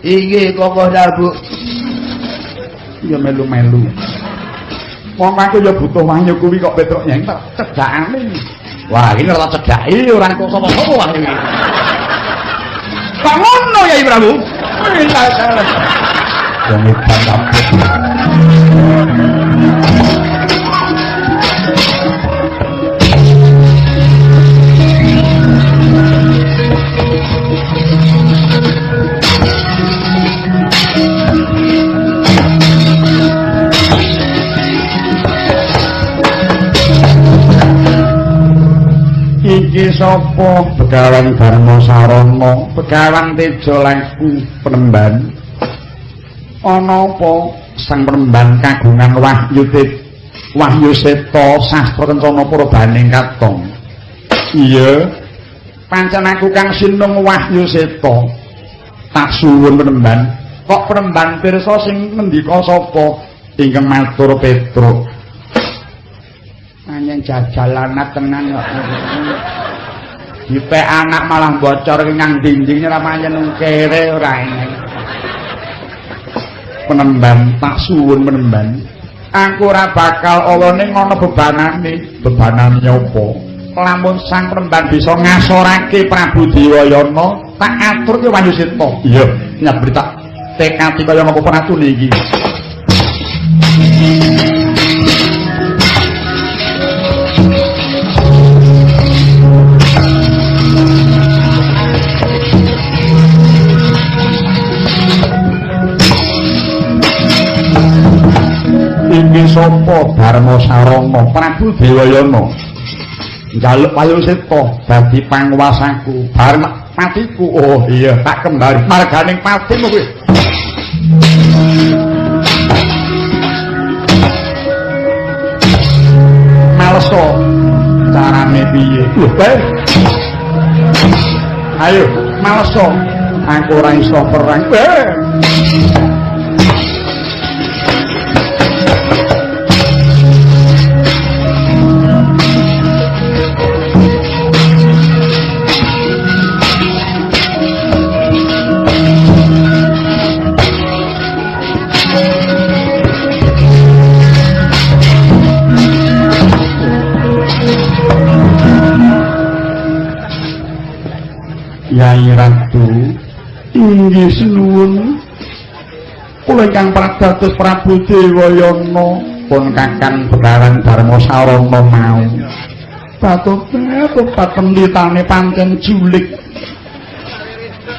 Inggih Koko Prabu. Ya melu-melu. Wong aku ya butuh wahyu kuwi kok Petruk nyeng tak cedhakane. Wah, ini ora cedhaki ora entuk sapa-sapa wahyu iki. Kok ngono ya Prabu? Wong edan kabeh. Iki sapa? Begawan Darma Sarana, Begawan Teja Laku Penemban. Ana apa Sang Penemban kagungan wahyu wahyu seta sastra kencana purbaning katon? Iya, pancen aku kang sinung wahyu seta. Tak suwun Penemban. Kok Penemban pirsa sing ngendika sapa? Ingkang matur Petruk. Anyen jajalanat tenan kok. Dipek anak malah bocor nang dinding ora pancen kere ora ini. Penemban tak suwun Penemban. Aku ora bakal ala ning ana bebanane. Bebanane apa? Lamun Sang Penemban bisa ngasorake Prabu Dewayana, tak aturke Wahyu Seta. Iya, nyabri tak tekati kaya ngapa pratune iki. Inggih sapa Darma Sarana Prabu Dewayana njaluk Wahyu Seta dadi panguwasaku bar patiku. Oh iya, tak kembali marganing patimu kuwi. Maleso carane piye? Lho, bae. Ayo, maleso. Aku ora iso perang. Yai Ratu, inggih sinuwun. Kula ingkang pradados Prabu Dewayana pun kakang Begawan Darma Sarana mau. Batobat penditane pancen julik.